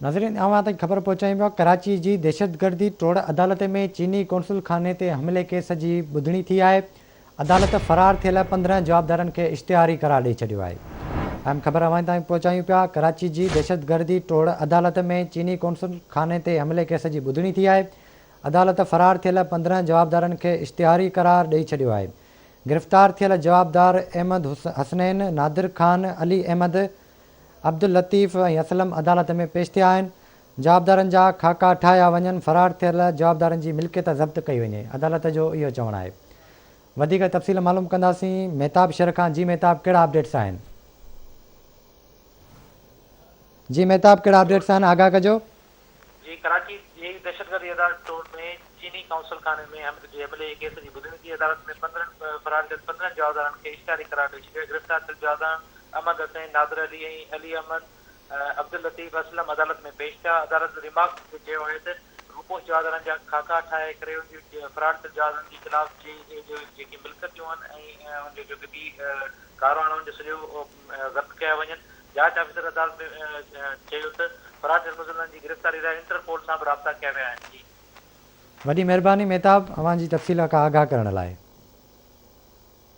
ناظرين اوهان تائين خبر پهچايون پيا ڪراچي جي دهشتگردي ٽوڙ عدالت ۾ چيني قونصل خاني تي حملي ڪيس جي ٻڌڻي ٿي آهي عدالت فرار ٿيل 15 جوابدارن کي اشتهاري قرار ڏئي ڇڏيو آهي اهم خبر اوهان تائين پهچايون پيا ڪراچي جي دهشتگردي ٽوڙ عدالت ۾ چيني قونصل خاني تي حملي ڪيس جي ٻڌڻي ٿي آهي عدالت فرار ٿيل 15 جوابدارن کي اشتهاري قرار ڏئي ڇڏيو آهي گرفتار ٿيل جوابدار احمد حسنين نادر خان علي احمد عبداللطيف ۽ اسلم عدالت ۾ پيش ٿيا آهن، جوابدارن جا خاڪا ٺاهيا وڃن، فرار ٿيل جوابدارن جي ملڪيت ضبط ڪئي وڃي، عدالت جو اهو چوڻ آهي. وڌيڪ تفصيل معلوم ڪنداسين مهتاب شر کان، جي مهتاب ڪهڙا اپڊيٽس آهن؟ جي مهتاب ڪهڙا اپڊيٽس آهن آگاهه ڪجو. جي ڪراچي جي دهشتگردي عدالت ٽوڙ ۾ چيني ڪائونسل خاني ۾ جي حملي جي ڪيس جي ٻڌڻي ٿي، عدالت ۾ 15 فرار ٿيل 15 جوابدارن کي اشتهاري قرار ڏئي ڇڏيو آهي، گرفتار ٿيل جوابدارن احمد حسين، نادر علي ۽ علي احمد، عبداللطيف اسلم عدالت ۾ پيش ٿيا، عدالت ريمارڪس ڏيندي چيو آهي ته روپوش جوابدارن جا خاڪا ٺاهي ڪري ان جي فرار ٿيل جوابدارن جي خلاف جي جيڪي ملڪيتون آهن ۽ ان جو جيڪي ٻي ڪاروان آهن ان جو سڄو ضبط ڪيا وڃن. جاچ آفيسر عدالت ۾ چيو ته فرار ٿيل ملزمن جي گرفتاري لاء انٽر پول سان به رابطا ڪيا ويا آهن. جي. وڏي مهرباني مهتاب اوهان جي تفصيل کان آگاهه ڪرڻ لاء.